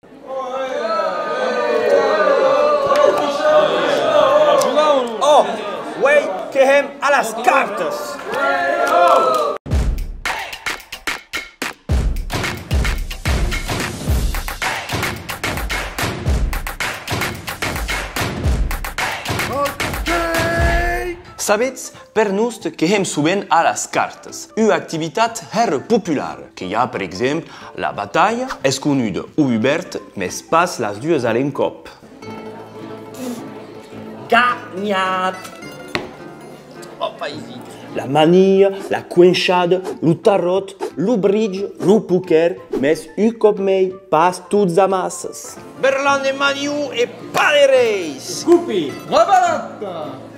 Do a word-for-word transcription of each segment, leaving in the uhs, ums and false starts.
Oh, uei que hèm a las cartas! Sabetz, per nost que hèm sovent a las cartas, ua activitat hèra populara, que i a, per exemple, la batalha, es conuda o ubèrt, mès pas las duas a l'encòp. Ganhat! Òp, aisit. La manilha, la coenchada, lo tarròt, lo bridge, lo poquèr, mès un còp mei, pas tots amassas. Berlan de manilhon e pas de reis! Copi! La barata!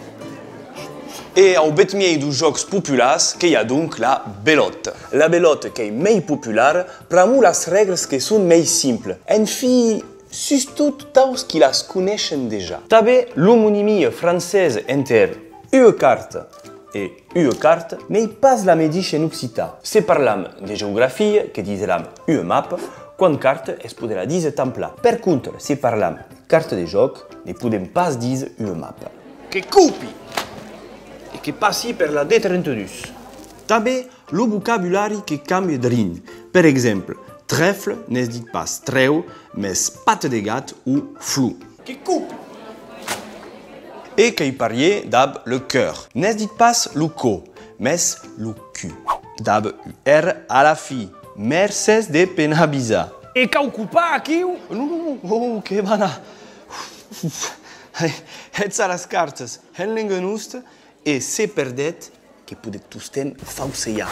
E au bèth miei deus jòcs populars que i a donc la belòta. La belòta qu'ei mei populara pr'amor las règlas que son mei simplas. Enfin, sustot taus qui las coneishen dejà. Tanben, l'omonimia francesa enter ua carta e ua carta n'ei pas la medisha en occitan. Se parlam de geografia, que diseram ua mapa, quan carta es poderà díser tan plan. Per contra, se parlam carta de jòc, ne podem pas díser ua mapa. Que copi! E que passi per la D trenta-dus. Tanben lo vocabulari que cambia drin. Per exemple, trèfle n'es dit pas trèu, mès pata de gat o flor. Que copi! E qu'ei parièr dab le cœur. N'es dit pas lo cò, mès lo cul. Dab un R a la fin. Mercés de penavisar. E cau copar aquiu? Non, non, non, oh, que mana! Hètz a las cartas en lenga nosta e se perdetz que podetz tostemps faucejar.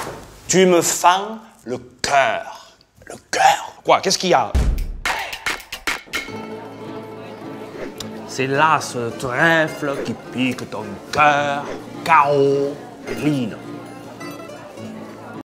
Tu me fends le cœur. Le cœur? Quoi? Qu'est-ce qu'il y a? C'est là ce trèfle qui pique ton cœur. K O. Lina.